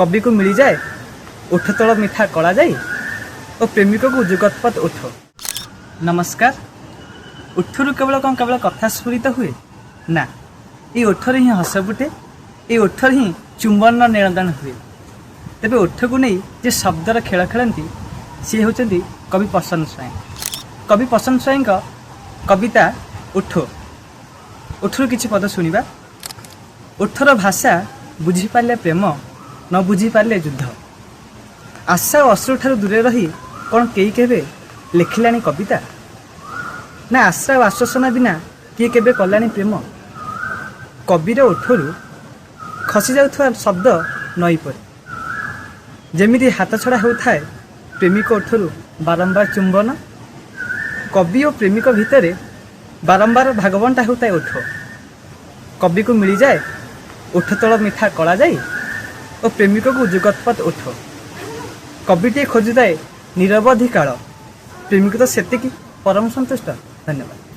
କବିକୁ ମିଳିଯାଏ ଓଠ ତଳ ମିଠା କଳାଜାଇ ଓ ପ୍ରେମିକକୁ ଯୁଗପତ୍ ଓଠ। ନମସ୍କାର। ଓଠରୁ କେବଳ କ'ଣ କେବଳ କଥା ସ୍ଫୁରିତ ହୁଏ ନା, ଏଇ ଓଠରେ ହିଁ ହସ ଫୁଟେ, ଏଇ ଓଠରେ ହିଁ ଚୁମ୍ବନର ନେଣଦେଣ ହୁଏ। ତେବେ ଓଠକୁ ନେଇ ଯେ ଶବ୍ଦର ଖେଳ ଖେଳନ୍ତି, ସିଏ ହେଉଛନ୍ତି କବି ପ୍ରସନ୍ନ ସ୍ୱାଇଁ। କବି ପ୍ରସନ୍ନ ସ୍ୱାଇଁଙ୍କ କବିତା ଓଠ। ଓଠରୁ କିଛି ପଦ ଶୁଣିବା। ଓଠର ଭାଷା ବୁଝିପାରିଲେ ପ୍ରେମ, ନ ବୁଝିପାରିଲେ ଯୁଦ୍ଧ। ଆଶା ଓ ଅଶ୍ରୁଠାରୁ ଦୂରେ ରହି କ'ଣ କେହି କେବେ ଲେଖିଲାଣି କବିତା? ନା ଆଶା ଓ ଆଶ୍ୱାସନା ବିନା କିଏ କେବେ କଲାଣି ପ୍ରେମ? କବିର ଓଠରୁ ଖସି ଯାଉଥିବା ଶବ୍ଦ ନଈ ପରି ଯେମିତି ହାତ ଛଡ଼ା ହେଉଥାଏ, ପ୍ରେମିକ ଓଠରୁ ବାରମ୍ବାର ଚୁମ୍ବନ। କବି ଓ ପ୍ରେମିକ ଭିତରେ ବାରମ୍ବାର ଭାଗବଣ୍ଟା ହେଉଥାଏ ଓଠ। କବିକୁ ମିଳିଯାଏ ଓଠ ତଳ ମିଠା କଳାଜାଇ ଓ ପ୍ରେମିକକୁ ଯୁଗପତ୍ ଓଠ। କବିଟିଏ ଖୋଜୁଥାଏ ନିରବଧି କାଳ, ପ୍ରେମିକ ତ ସେତିକି ପରମ ସନ୍ତୁଷ୍ଟ। ଧନ୍ୟବାଦ।